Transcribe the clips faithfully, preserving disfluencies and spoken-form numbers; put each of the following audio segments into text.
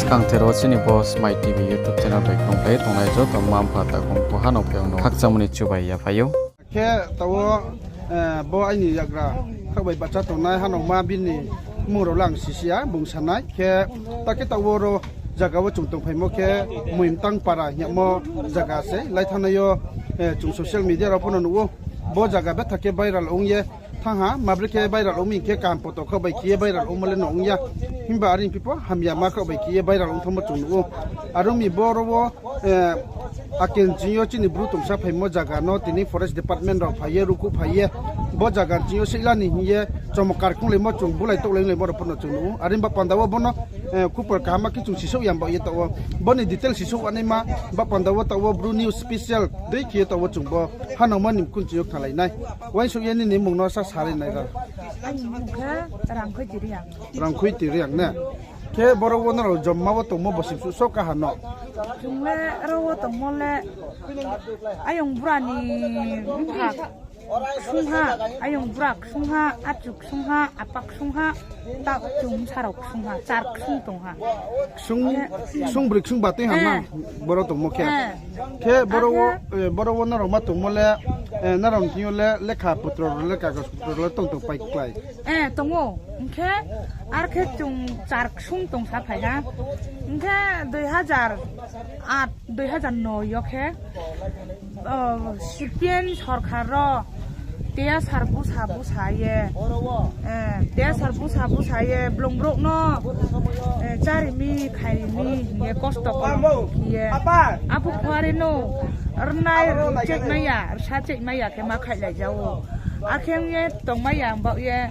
Kangthero chini bo Smai T V YouTube channel bai kongkhlai tongnai joto mma mpha takhu mkhu hano phai ang no khakchangmo ni chubai yaphai ou. Khe taoh wo, eh, bo aini yagra khaoh bai bahcha tongnai hano ma bini mmung rao le ang sisi ya, bung sanai. Khe ta khe taoh wo ro zaga wo chung tongphaimo khe Moimtang para hingmo zaga se laithanai yo, eh, chung social media rao pho no nuh ou. Bo zaga betha khe viral ong ye thanng ha, mabre khe viral ong mi hing khe kaham poto khaoh bai khe ye viral ongmo le no ong ya. Himba are phi pho hamya ma khaoh bai khe ye viral ong thanngmo chung nuh ou. Are ong mi boro wo, eh, ake nching yo chini Bru tongsa phaimo zaga no tini forest department rao phai ye, ruhkhouh phai ye, bo zaga nching yo seihla ni hing ye chomkar khonglaimo chung bulai touhlai laimo rao pho no chung nuh ou. Are ba panda wo bo no, eh, khupor kaham khe chung sisouh ya baoh ye taoh wo. Bo ni detail sisouh anaima ba panda wo taoh wo Bru News special dei khe ye taoh wo chung bo hano ma ni mkhu nching yo khnalai nai. Uaingsouh ye nini mmung no sa sari nai ra. Aini mmung khe Rangkhoiti Reang. Rangkhoiti Reang ne? Khe boro wo nrao joma wo tongmo bo sibsuh so kaha no? Chung le aro wo tongmo le ayong bura ni mpha ksungha, ayong bura ksungha, achu ksungha, apa ksungha, ta chung bsa rao ksungha, char ksung tong ha. Ksung, ksung broi ksung ba tui ha ma, boro tongmo khe. Khe boro wo, eh, boro wo nrao ma tongmo le, eh, nrao ni thing yo le lekha putro rao le kagos putro rao le tong tong pai klái? Eh, tong ou. Hing khe, ar khe chung char ksung tong sa phai ha. Hing khe dui hazar at, dui hazar noi yo khe, o, C P M sorkar ro, teya sar busa busa ye, eh, teya sar busa busa ye, blung brouh no, eh, chári mi, khairi mi, hing ye kosto kolom khe ye. Aphuh phuari no, rnai rcheihmai ya, rsa cheihmai ya khe ma khaihlai ja ou. Akhe ong ye tongmai ya, ong baoh ye,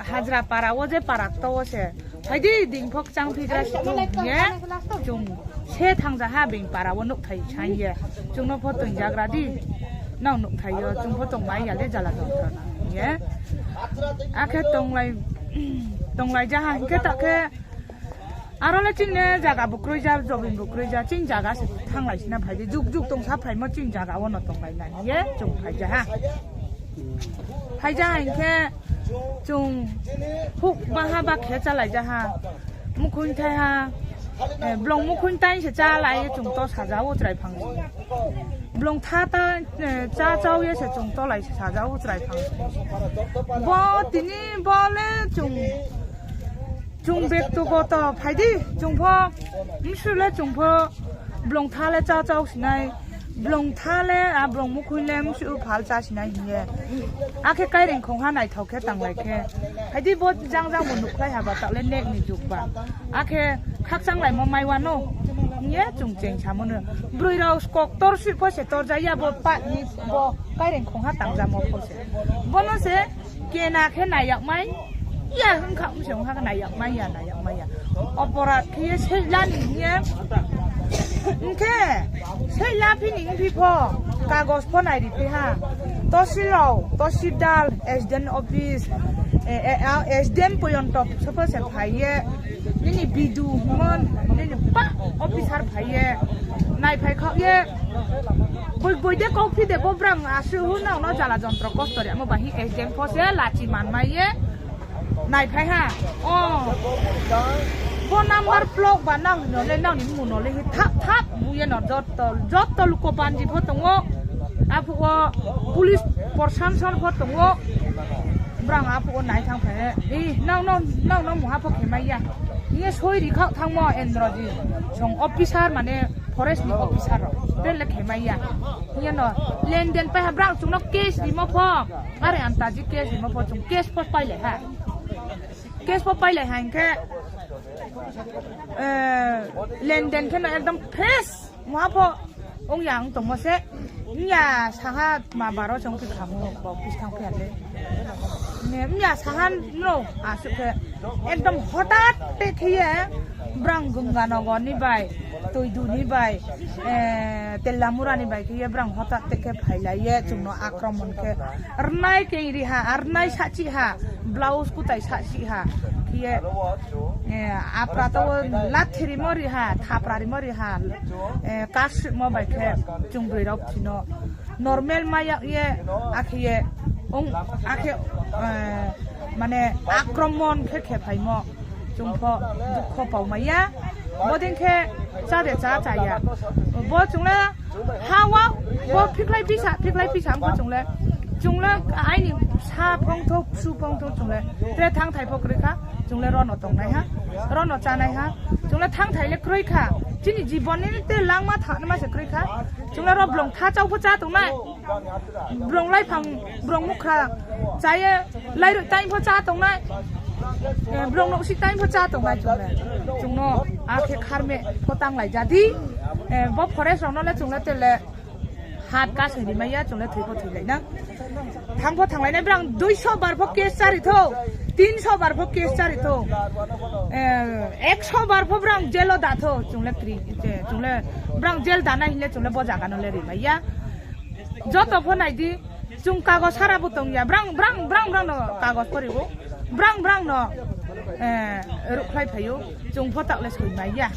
hajra para wo je para kto wo se. Phai di, ding pho kchang phigra si hing ye, chung se thanngja ha being para wo nouhthai saing ye. Chung no pho toing jagra di, nrao nouhthai yo, chung pho tongmai ya le jala jontro na hing ye. Akhe tonglai, tonglai ja ha hing khe ta khe, aro le chini zaga bo kroi ja, jobin bo kroi ja, chini zaga se thannglai si na phai di, juk juk tong sa phaimo chini zaga wo no tonglai na hing ye, chung phai ja ha. Phai ja ha hing khe, chung houh baha ba khe chálai ja ha. Mukhuingthai ha, eh, blung mukhuingthai se chálai ye chung to saja ou chrai phang. Blung tha ta, eh, chá chau ye se chung tolai saja ou chrai phang. Bo tini bo le chung, chung bektigoto phai di, chung pho, bsuh le chung pho, blung tha le chá chau sinai, blung tha le, a blung mukhuing le bsuh phal chá sinai hing ye. Akhe kaireing khongha naithao khe tanglai khe. Phai di bo jang jang bo nuhkhlai ha ba taoh le net ni jug ba. Akhe khakchanglaimo mai wanou hing ye chung cheng samo no. Broi rao skok tor sih pho se torja ya bo pa ni bo kaireing khongha tangjamo pho se. Bo no se kena khe nai yag mai ya, hing kha se ong ha khe nai yag mai ya, nai yag mai ya. Oporat khe ye seihla ni hing ye. Hing khe seihla phi ni hing phi pho, kagos pho nairi phi ha. Tosil rao, tosildar, S D M office, eh, eh, ah, S D M poyonto so pho se phai ye. Nini B D O hingmo, nini pa officer phai ye, naiphai khaoh ye, boi boi de kauphi de bo brang asuh hu nrao no jala jontro kosto ri amo ba hing S D M pho se lachi manmai ye, naiphai ha. O, bo number plate ba nang no le, nang ni mmung no le hi thap thap bu ye no joto, joto luko banji pho tong ou, aphuh wo police porsanson pho tong ou. Brang aphuh wo nai thanngphai ye, eh, nrao no, nrao no mungha pho khemai ya. Hing ye soi ri khaoh thanngmo Endroji song officer mane forest ni officer rao. Tre le khemai ya. Hing ye no lenden pai ha brang chung no case rimo pho. Are antaji case rimo pho chung case pho pailai ha. Case pho pailai ha hing khe, eh, lenden khe no ekdom fresh. Mungha pho ong ya ong tongmo se. Mya saha ma baro se ong phi khamo, bo office thanng phi ya le. Mya saha no asuh khe ekdom hotat te khe ye brang Ganganagar ni bai, Toidu ni bai, eh, Tellamura ni bai khe ye brang hotat te khe phailai ye chung no akromon khe. Rnai keng ri ha, rnai sahchi ha, blouse kutai sahchi ha khe ye, eh, apra to lathi rimo ri ha, thapra rimo ri ha, eh, kasrimo bai khe chung broi rao chini normal mai yag ye, akhe ye, ong, akhe, eh, mane akromon khe khe phaimo. Chung pho dukho pao mai ya. Bodei khe chá de chá, chá ya. Bo chung le ha wa, bo phikhlai pisa, phikhlai pisa ong khe chung le. Chung le aini sa phongthou, bsu phongthou chung le. Tre thanngthai pho kroi kha, chung le ro no tongnaiha, ro no chánaiha. Chung le thanngthai le kroi kha. Chini jibon ni te langma thanngnaima se kroi kha. Chung le ro blong tha chau pho chá tongnai. Brong laiphang, brong mukhra chá ye, lairoih time pho chá tongnai. Brong nouhsih time pho chá tongnai chung le. Chung no akhe kharme pho tanglai ja di. Bo forest rao no le chung le te le hat kasoi ri mai ya, chung le thoi pho thoilai na. Thanng pho thanglai nai, brang দুইশো বার pho case chári thou, তিনশো বার pho case chári thou, একশো বার pho brang jail wo da thou, chung le kri, chung le brang jail danai hing le chung le bo zaga no le ri mai ya. Joto pho nai di, chung kagos sara bo tong ya, brang, brang, brang, brang no kagos pho ri ou, brang, brang no ruhkhlai phai ou, chung pho taoh le soi mai ya.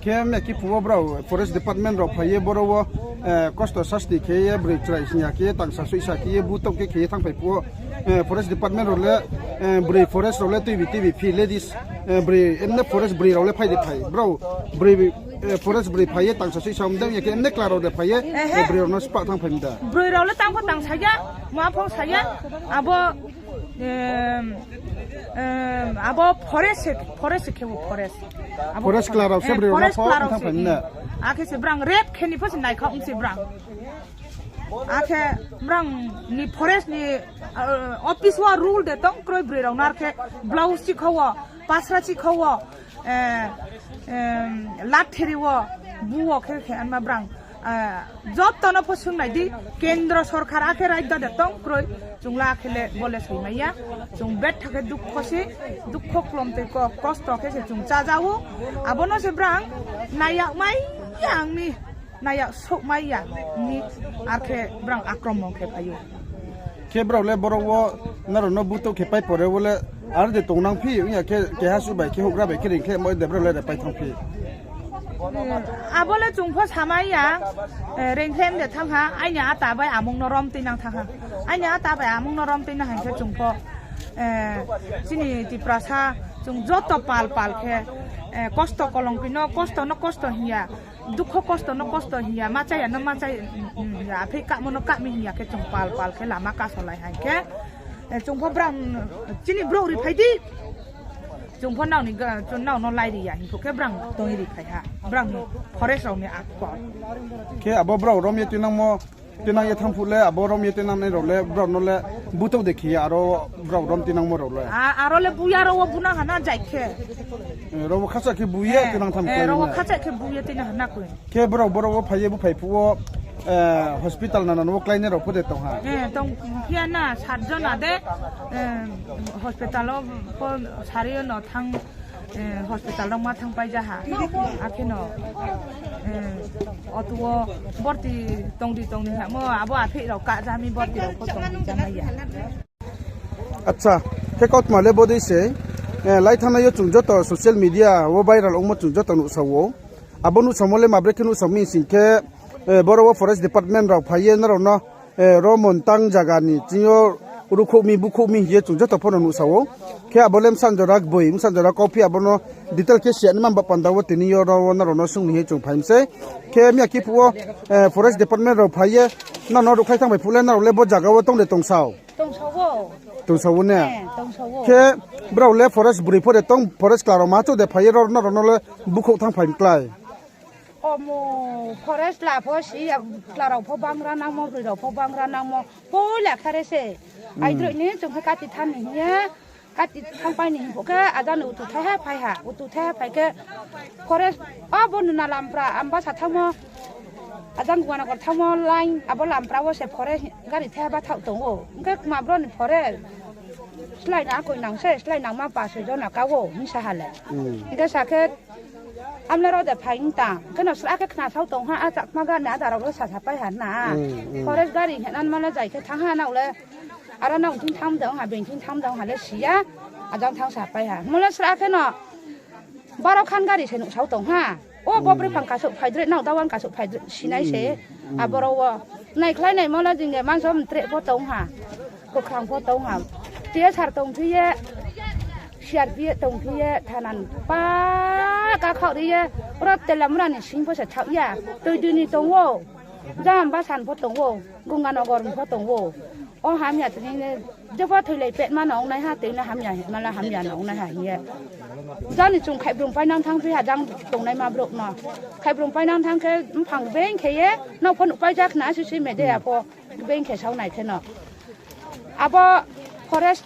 Khe mekhe phuh wo brao forest department rao phai ye boro wo kosto sasti khe ye broi chrai sing ya khe ye tangsa soihsa khe ye butouh khe khe ye thanngphai phuh wo, forest department rao le, broi forest rao le tuibi tuibi phi ladies, broi emne forest broi rao le phai de phai brao, broi, forest broi phai ye tangsa soihsa mdeng ya khe emne kla rao de phai ye, broi rao no spah thanngphai mda. Broi rao le tang pho tangsa ya, ma pho sa ya, abo abo forest se, forest se khe bo forest. Forest kla rao se broi rao no pho thanngphai mda. Akhe se brang rape khe ni pho se naikhaoh se brang. Akhe brang ni forest ni office wo rule de tong kroi, broi rao no ar khe blouse chihkha wo, pasra chihkha wo, latheri wo, bu wo khe khe anma brang. Joto no pho sung nai di, kendro sorkar akhe raida de tong kroi, chung le akhe le bo le soi mai ya. Chung betha khe dukho se, dukho klomtoi ko kosto khe se chung chája ou. Abo no se brang naiyak mai ya ang mi, naiyak souh mai ya ni, ar khe brang akromon khe phai ou. Khe brao le boro wo nrao no butouh khe pai pore wo le ar de tongnang phi, ong ya khe keha suh bai khe houhgra bai khe reingkhlai mo de brao le repai thanng phi. Abo le chung pho samai ya, reingkhlai de thanng ha, aini ata bai amung no rom tuinang thanng ha. Aini ata bai amung no rom tuinang hing khe chung pho, chini Tiprasa, chung joto pal pal khe, kosto kolongkoi no kosto no kosto hing ya, dukho kosto no kosto hing ya, ma chá ya no ma chá ya, aphei kahmo no kahmi hing ya khe chung pal pal khe lama kasolai hing khe, chung pho brang, chini brouh ri phai di. Chung pho nrao no lai ri ya hing phuh khe brang tong ri phai ha, brang forest rao ni akol. Khe abo brao rom ye tuinangmo, tuinang ye thanng phuh le abo rom ye tuinangnai rao le brao no le butouh de khe ye aro brao rom tuinangmo rao le. Aro le bu ya, aro wo bu nang ha na jai khe. Rao wo khacha khe bu ye tuinang thanng khe, rao wo khacha khe bu ye tuinang ha na koi. Khe brao boro wo phai ye bu phai phuh wo, hospital nana no wo kláinai rao pho de tong ha. Tong phi ya na, sat jona de, hospital wo pho sari yo no thanng, hospital rao ma thanngpai ja ha. Akhe no, auto wo borti tong di tong ni hamo, abo aphei rao kahja mi borti rao pho tong di ja mai ya. Acha, khe kautma le bodei se, lai thanngnai yo chung joto social media wo viral ongmo chung joto nuhsao ou. Abo nuhsaomo le mabre khe nuhsao mi sing khe, boro wo forest department rao phai ye nrao no, ro mon tang zaga ni ching yo ruhkhouh mi, bukhouh mi hing ye chung joto pho no nuhsao ou. Khe abo le bsa jora gboi, bsa jora kauphi abo no detail khe si ya naima ba panda wo tini yo ro wo nrao no sung ni hing ye chung phai mi sei. Khe miya khe phuh wo, forest department rao phai ye nrao no ruhkhlai thanng bai phuh le nrao le bo zaga wo tong de tongsao? Tongsao ou ne? Khe brao le forest broi pho de tong, forest kla rao ma chouh de phai ye ro nrao no le bukhouh thanng phai mi klái? Omo, forest kla pho si ya, kla rao pho bangra nangmo, broi rao pho bangra nangmo, poila khare se. Aidroih ni chung khe kati thanng ni hing ye, kati thanngpai ni hing phuh khe ajang ni utu thaiha phai ha, utu thaiha phai khe forest, o bo nuna lampra, Ambasa thanngmo, ajang Guanagor thanngmo line, abo lampra wo se forest gari thaiha bathaoh tong ou. Hing khe kma bro ni forest, slái na koi nang se, slái nangma pa soi jona ka ou hing sa ha le. Hing khe sa khe, amle ro de phai ong tang. Khe no sra khe khna sao tong ha, a Chakma gari ni ada rao le sasa pai ha na. Forest gari hing ye nangma le jai khe thanng ha nao le. Aro nang thing thanng de ong ha, being thing thanng de ong ha le si ya. Ajang thanng sa pai ha. Mo le sra khe no baro khan gari se nuhsao tong ha. O bo broi phang kasouh phaidre, nao dawan kasouh phaidre, sinai se. Aboro wo naikhlai naimo le jing ye manso mtreh pho tong ha. Kwkhrang pho tong ha. T S R tong phi ye, C R P F tongphi ye thana pa kakhaoh ri ye, oro Telamura ni sing pho se thaoh ya, Toidui ni tong ou, Jambasa ni pho tong ou, Gonganagar ni pho tong ou. O hamya tini ne, jepho thoilai pet ma no ongnaiha, tini hamya hima la hamya no ongnaiha hing ye. Jani chung khaibrum painang thangphi ha jang tongnaima brouh no. Khaibrum painang thang khe mphang beng khe ye, nrao pho nuhpai ja khna sisi media pho beng khe sao nai khe no. Abo forest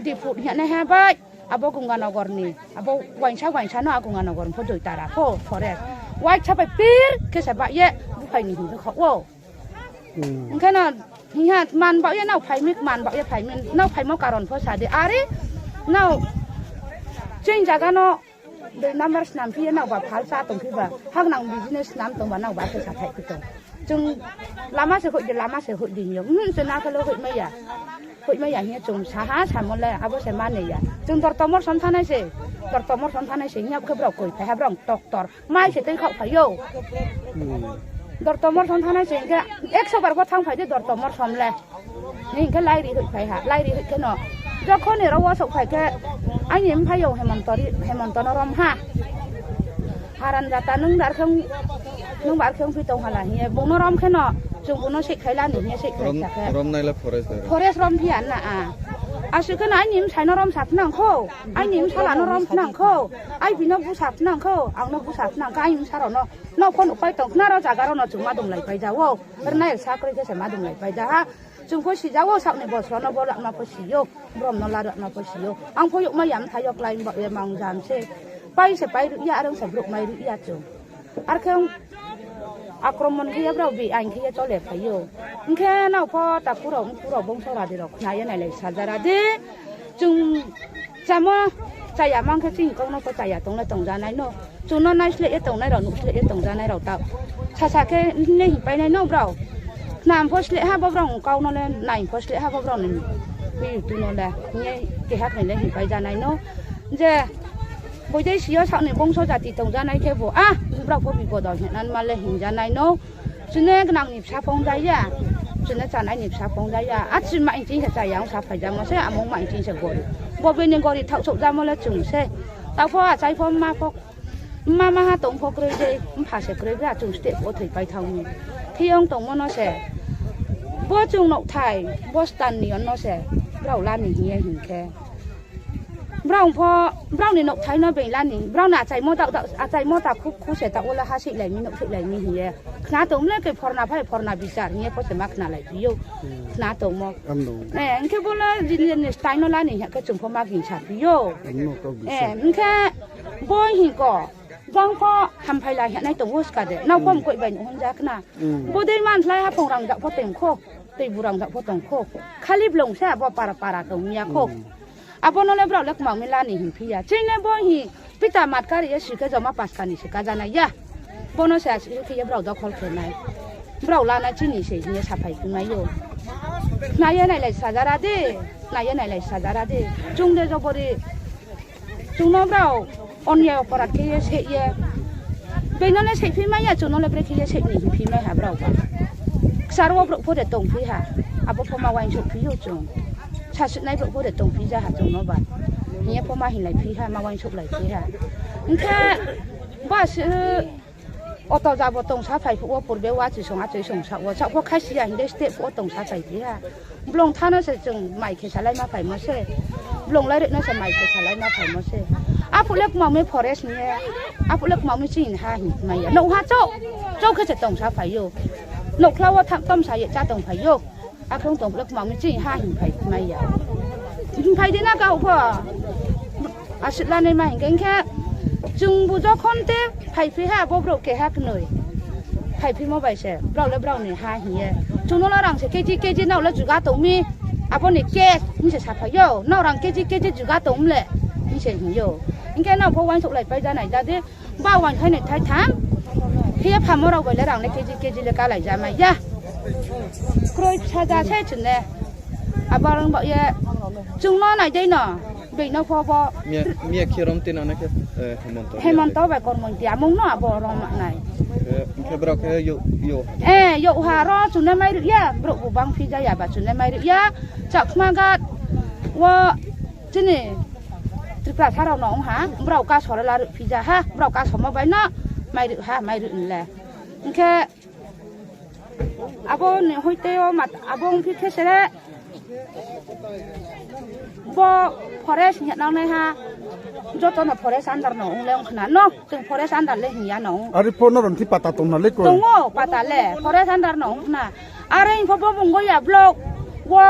diput hing ye naiha bai, abo Gonganagar ni, abo uaingsa uaingsa no a Gonganagar ni pho Doitara pho forest. Uaisa bai pir khe se bah ye, buphai ni hing khe khaoh ou. Hing khe no, hing ha, man baoh ye nrao phai mi, man baoh ye phai mi, nrao phaimo karon pho sa di. Are, nrao, chini zaga no, dui number snam phi ye nrao ba phal chá tong phi ba. Hagnang business snam tong ba nrao ba khe sa thai phi tong. Chung lama se hoih di, lama se hoih di hing yo. Hmm, se na khe le hoihmai ya. Hoihmai ya hing ye chung sa ha, samo le, abo se mani ya. Chung Dortomor som thanngnai se. Dortomor som thanngnai se, hing ya khe brao koi phai ha, brao doctor. Mai se tei khaoh phai ou. Dortomor som thanngnai se hing khe, ekso bar pho thanng phai di Dortomor som le. Hing khe lairi hoih phai ha, lairi hoih khe no. Jokhon ni ro wo souhphai khe, aini mphai yo Hemonto ri-, Hemonto no rom ha. Haran jata nung bar khe, nung bar khe ongphi tong hala hing ye, bung no rom khe no, chung bung no seihkhai la ni hing ye seihkhai sa khe. Forest rom phi ya na a. Asuh khe no aini bsai no rom sa phnang kho, aini bsala no rom phnang kho, aibi no busa phnang kho, ang no busa phnang khe aini bsa rao no, nrao pho nuhpai tong khna ro zaga rao no chung ma dumlaipai ja ou. Rnai sa kroi khe se ma dumlaipai ja ha. Chung pho si ja ou, saoh ni bosro no bo rama pho si ou, brom no la rama pho si ou. Ang pho youhmai ya mthai yo klái baoh ye mang jam se. Pai se pai ruh ya, arong se brouh mai ruh ya chung. Arkhe akromon khe ye brao bi ain khe ye chole phai ou. Hing khe nrao pho takhu rao, mkhu rao, bongso radi rao khna ye nailai sajara di. Chung chamo chaya mang khe chini kau no pho chaya tong le tongjanai no. Chung no naisleh ye tongnai rao, nuhsleh ye tongjanai rao tao. Sasa khe le hingpai nai no brao. Khna pho sleh ha bo brao kau no le, nai pho sleh ha bo brao ni. Pi tu no le, hing ye keha khnai le hingpai janai no. Je, boidei si yo saoh ni bongso jati tongjanai khebu, a, brao pho bipod o hing ye nangma le hingjanai no. Chini gnang ni bsa phung ja ya, chini chanai ni bsa phung ja ya. A chi ma hing ching se chaya ong sa phai jamo se, amung ma hing ching se gori. Bo bini gori thaoh souh jamo le chung se. Tao pho achai pho mma pho, mma maha tong pho kroi dei, mpha se kroi dei, a chung steh pho thoipai thanng mi. Khe ong tongmo no se. Bo chung nouhthai, bo stand ni yo no se. Brao la ni hing ye hing khe. Brao pho, brao ni nouhthai no being la ni, brao ni achaimo ta, achaimo ta khu, khu se taoh wo le ha seihlai mi, nouh seihlai mi hing ye. Khna tongmo le khe phorna phai, phorna bichar hing ye pho se ma khnalai phi ou. Khna tongmo. Hing khe bo le jini jini style no la ni hing khe chung pho ma gingsa phi ou. Hing khe bo hing ko, jang pho hamphai la hing nai tong ou ska de, nrao pho mkoih bai nuh hon ja khna. Bo dei manslai haphung rangzag pho tong khou, toibu rangzag pho tong khou. Khali blong se abo para para tong mi ya khou. Abo no le brao le kmang mi la ni hing phi ya. Chini bo hing pita mat kari ye si khe joma paska ni se kajanai ya. Bo no se asi khe ye brao dokhol khe nai. Brao la nai chini se hing ye saphai phi mai ou. Nai ye nailai sajara di, nai ye nailai sajara di. Chung de jobori chung no brao onyai oporat khe ye seih ye. Being no le seihphi mai ya, chung no le brekhe ye seih ni hingphi mai ha brao ba. Kchar wo brouh pho de tongphi ha, abo pho ma uaingsouhphi ou chung. Sasuhnai brouh pho de tongphi ja ha chung no ba. Hing ye pho ma hinglaiphi ha, ma uaingsouhlaiphi ha. Hing khe ba se, auto jabo tongsa phai phuh wo purbe wo achisong achoisong saoh wo, saoh pho khaisi ya hing de steh phuh wo tongsa phaiphi ha. Blong tha no se chung mai khe salai ma phaimo se. Blong lairoi no se mai khe salai ma phaimo se. Aphuh le kmang mi forest ni ye. Aphuh le kmang mi chini ha hing mai ya. Nouh ha chouh, chouh khe se tongsa phai ou. Nouhkhla wo tham tomsa ye chá tongphai ou. Akhe ong tong le kmang mi chini ha hing phai mai ya. Hing phai di na kau pho. Asuh lanai ma hing khe, hing khe, chungbu jokhon te phaiphi ha, bo brouh keha knoi. Phaiphimo bai se, brao le brao ni ha hing ye. Chung no le rang se K G K G nrao le juga tong mi. Abo ni case hing se saphai ou. Nrao rang K G K G juga tong le hing se hing ou. Hing khe nrao pho uaingsouhlaipai ja nai ja di. Ba uaingthai ni thai tham. Khe ye phamo rao bai le rang le K G K G le kalai ja mai ya. Kroi bsa ja se chung le. Abo rang baoh ye. Chung no nai dei no. Being no pho bo. Miya khe rom tui nang nai khe, Hemonto bai Kormointi amung no abo rom nai. Hing khe brao khe youh ha ro chung le mairuh ya, brouh bu bangphi ja ya ba chung le mairuh ya. Chakma Ghat wo chini Tiprasa rao no ong ha, brao kaso le laruh phija ha, brao kasomo bai no mairuh ha, mairuh le. Hing khe abo ni hoite o mat-, abo ongphi khe sere bo forest hing ya nangnai ha, joto no forest under no ong le ong khna no, chung forest under le hing ya no. Ari pho no ron thi pata tong na le ko. Tong o pata le, forest under no ong khna. Are hing pho bo Mungoya block wo,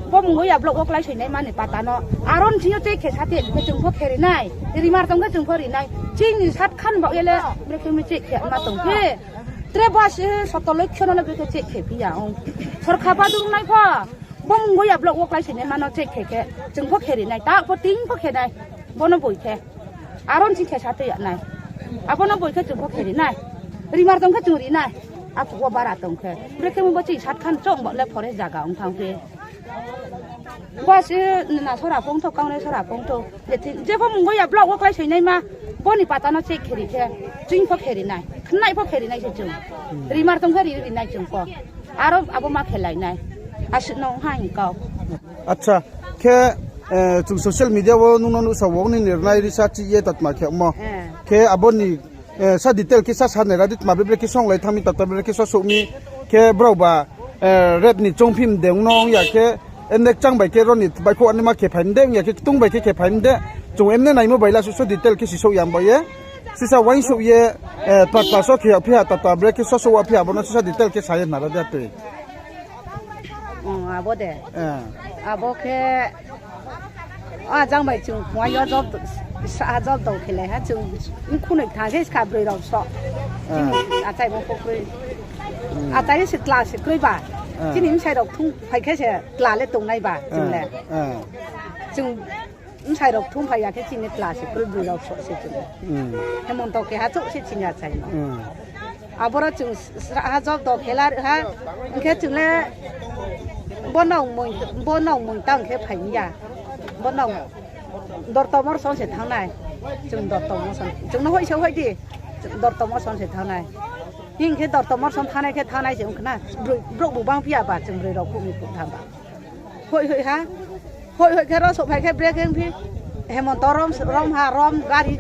bo Mungoya block wo klái soinai mani pata no. Aro ni thing yo check khe sati khe chung pho khe ri nai. Rimar tong khe chung pho ri nai. Chini sat khan baoh ye le, brekhe mi check khe ma tong khe. Tre bas, eh, soto loikho no le brekhe check khe phi ya ong. Sorkar badung nai pho. Bo Mungoya block wo klái soinai mano check khe khe. Chung pho khe ri nai. Ta pho ting pho khe nai. Bo no boi khe. Aro ni thing khe sa tui ya nai. Abo no boi khe chung pho khe ri nai. Rimar tong khe chung ri nai. Aphuh wo bara tong khe. Brekhe mi bo chini sat khan chong bo le forest zaga ong thang khe. Bas, eh, na sora pongtho, kaunai sora pongtho. Je thi-, je pho Mungoya block wo klái soinai ma, bo ni pata no check khe ri khe, chung pho khe ri nai, khnai pho khe ri nai se chung. Rimar tong khe ri ri nai chung pho. Aro abo ma khe lai nai. Asuh no ha hing kau. Acha, khe, eh, chung social media wo nung no nuhsa wo nini rinai risa chih ye tatma khe mo. Eh. Khe abo ni Eh, sa detail khe sa sa nai ra di, tma bebrekhe songlai thanng mi, tata bebrekhe sosouh mi, khe brao ba, eh, rape ni choungphi mde ong no ong ya khe, eh, nekchang bai khe ro ni baihkhouh anima khe phai mde ong ya khe, ktung bai khe khe phai mde, chung emne naimo bai la suh so detail khe sisouh ya bo ye, sisa uaingsouh ye, eh, tma tma so khe yagphi ha, tata brekhe sosouh waphi ha, abo no sisa detail khe sa ye hna ra di tui. Abo de. Eh. Abo khe, a jang bai chung phung yo job, sa job dong khe lai ha, chung mkhunoi thanng khe ska broi rao so. Eh. Chini achai bo pho kroi. Hmm. Achai se tla se kroi ba. Eh. Chini bsai rao thung phai khe se tla le tongnai ba, chung le. Eh. Chung bsai rao thung phai ya khe chini tla se kroi broi rao so se chung. Hmm. Hemonto keha chouh se chini achai no. Hmm. Aboro chung sra ha job do khela ha, hing khe chung le bo nang moi, bo nang moi tang khe phai ya. Bo nang dortomor son se thanng nai. Chung dortomor son. Chung no hoih se hoih di. Dortomor son se thanng nai. Hing khe dortomor son thanng nai khe thanng nai se ong khna. Broi, brouh bu bang phi ya ba chung broi rao phuh ni phuh tham ba. Hoih hoih ha. Hoih hoih khe ro souhphai khe brekhe ongphi. Hemonto rom, rom ha, rom gari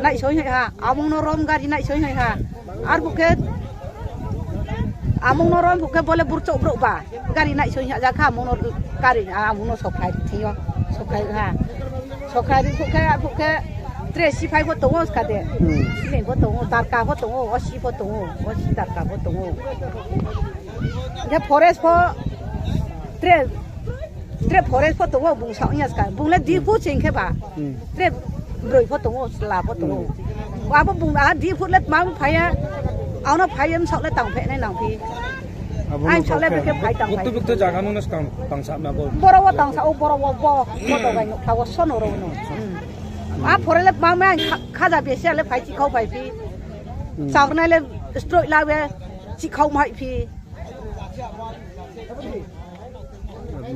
naisoi hoih ha. Amung no rom gari naisoi hoih ha. Arphuh khe, amung no rom phuh khe bo le burchouh brouh ba. Gari naisoi hoih ha, ja kha amung no gari, amung no sokhlai ri thing yo. Sokhlai ha. Sokhlai ri phuh khe, arphuh khe tre siphai pho tong ou ska de. Hmm. Siphai pho tong ou, darka pho tong ou, osi pho tong ou, osi darka pho tong ou. Hing khe forest pho tre, tre forest pho tong ou, bung sa ong ya ska. Bung le di phu ching khe ba. Hmm. Tre broi pho tong ou, chla pho tong ou. Hmm. Abo bung a di phu le tma phai ya. Ang no phai ye bsaoh le tang phehnai nang phi. Abo no bsaoh le brekhe phai tang phai. Buktu buktu zaga no skang tang sa na bo. Boro wo tang sa ou, boro wo bo, bo dogai no kha wo sono ro no. Hmm. A forest le tma mai kha-, khaja besi a le phai chikhau phai phi. Hmm. Chaornai le stroi la we chikhau mai phi.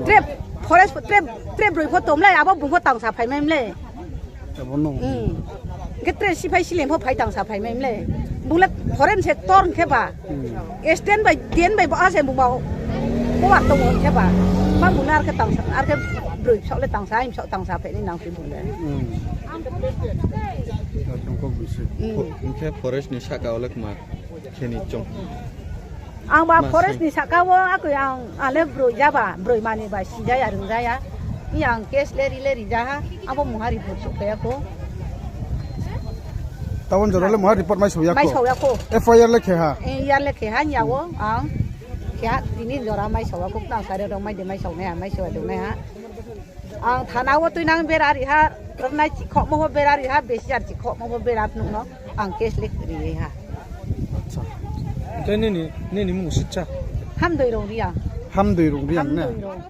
Tre forest, tre, tre broi pho tong mlei, abo bung pho tangsa phai mai mlei. Abo no. Hmm. Khe tre siphai sileng pho phai tangsa phai mai mlei. Bung le foreign sector hing khe ba. Hmm. Stand bai, den bai bo a se bung ba. Bo a tong hing khe ba. Ma bung le ar khe tangsa, ar khe broi bsaoh le tangsa, ai bsaoh tangsa phai ni nang phi bung le. Hmm. Ar tong kok bisi. Hmm. Hing khe forest ni saka o le kma khe ni chung. Ang ba forest ni saka wo akoi ang, ang le broi ja ba, broi mani ba sija ya, rung ja ya. Hing ang case le ri le ri ja ha, abo mungha report souhphai ya kho. Tabon jora le mungha report mai sau ya kho? Mai sau ya kho. F I R le khe ha? Eh, F I R le khe ha, hing ya wo, ang khe ha, tini jora mai sau ya kho, nang sari rao mai de mai sau nai ha, mai sau ya de nai ha. Ang thana wo tuinang bera ri ha, rnai chikhohmo pho bera ri ha, besi ar chikhohmo pho bera phnuh no, ang case le ri ha. Acha. Tei nini, nini mung sitsa? Hamdoi Rong Reang. Hamdoi Rong Reang ne? Hamdoi Rong.